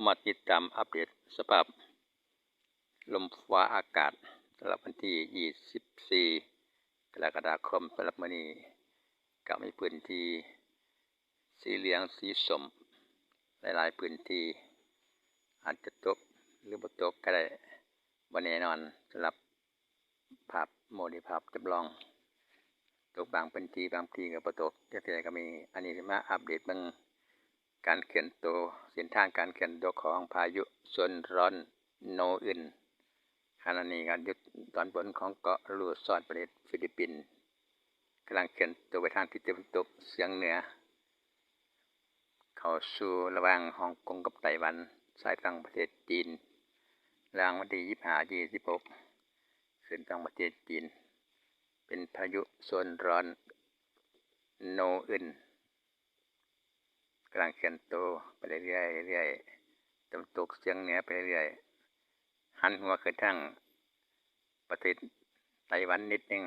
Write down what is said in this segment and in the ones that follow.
ມາຕິດຕາມອັບເດດສະພາບລົມຟ້າອາກາດສຳລັບວັນທີຊາວສີ່ ກໍລະກະດາຄົມ. ສຳລັບມື້ນີ້ກໍມີພື້ນທີ່ສີເຫຼືອງ ສີສົ້ມ ຫຼາຍໆພື້ນທີ່ ອາດຈະຕົກ ຫຼື ບໍ່ຕົກກໍໄດ້ ບໍ່ແນ່ນອນ. ສຳລັບ ພາບໂມເດລ ພາບຈຳລອງ ຕົກບາງພື້ນທີ່ ບາງທີ່ກໍບໍ່ຕົກຈັກເທື່ອກໍມີ. ອັນນີ້ຊິມາອັບເດດເບິ່ງການເຄື່ອນໂຕ ເສັ້ນທາງການເຄື່ອນໂຕຂອງພາຍຸໂຊນຮ້ອນໂນອຶນ. ຂະນະນີ້ກໍຢູ່ຕອນບົນຂອງເກາະລູຊອນ ປະເທດຟີລິບປິນ ກຳລັງເຄື່ອນໂຕໄປທາງທິດຕາເວັນຕົກສຽງເໜືອ ເຂົ້າສູ່ລະຫວ່າງຮ່ອງກົງກັບໄຕ້ຫວັນ ຊາຍຝັ່ງປະເທດຈີນ ລະຫວ່າງວັນທີຊາວຫ້າ ຊາວຫົກ ຂຶ້ນຝັ່ງປະເທດຈີນ ເປັນພາຍຸໂຊນຮ້ອນໂນອຶນ ກຳລັງເຄື່ອນໂຕໄປເລື້ອຍໆ ເລື້ອຍໆ ຕາເວັນຕົກສຽງເໜືອໄປເລື້ອຍໆ ຫັນຫົວຂຶ້ນທາງ ປະເທດໄຕ້ຫວັນນິດໜຶ່ງ,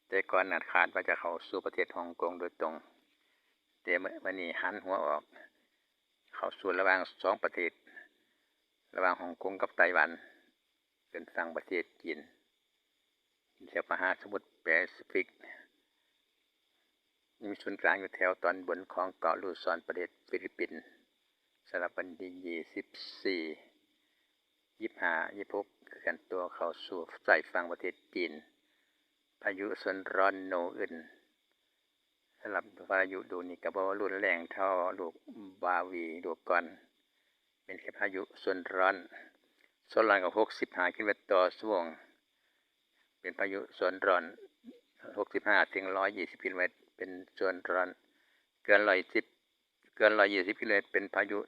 ແຕ່ກ່ອນນັ້ນຄາດວ່າຈະເຂົ້າສູ່ປະເທດຮ່ອງກົງໂດຍຕົງ, ແຕ່ມື້ ມື້ນີ້ຫັນຫົວອອກ ເຂົ້າສູ່ລະຫວ່າງສອງປະເທດ ລະຫວ່າງຮ່ອງກົງກັບໄຕ້ຫວັນ ຂຶ້ນຝັ່ງປະເທດຈີນ ແຖວມະຫາສະໝຸດແປຊີຟິກ. ມີສູນກາງຢູ່ແຖວຕອນບົນຂອງເກາະລູຊອນ ປະເທດຟີລິບປິນ. ສຳລັບວັນທີຊາວສີ່ ຊາວຫ້າ ຊາວຫົກ ເຄື່ອນຕົວເຂົ້າສູ່ຊາຍຝັ່ງປະເທດຈີນ ພາຍຸໂຊນຮ້ອນໂນອຶນ. ສຳລັບພາຍຸລູກນີ້ກໍບໍ່ຮຸນແຮງເທົ່າລູກບາວີລູກກ່ອນ, ເປັນແຄ່ພາຍຸໂຊນຮ້ອນ, ໂຊນຮ້ອນກໍຫົກສິບຫ້າກິໂລແມັດຕໍ່ຊົ່ວໂມງ. ເປັນພາຍຸໂຊນຮ້ອນ ຫົກສິບຫ້າເຖິງຮ້ອຍຊາວກິໂລແມັດ ເປັນໂຊນຮ້ອນ, ເກີນຮ້ອຍຊາວ ເກີນຮ້ອຍຊາວກິໂລແມັດ ເປັນພາຍຸ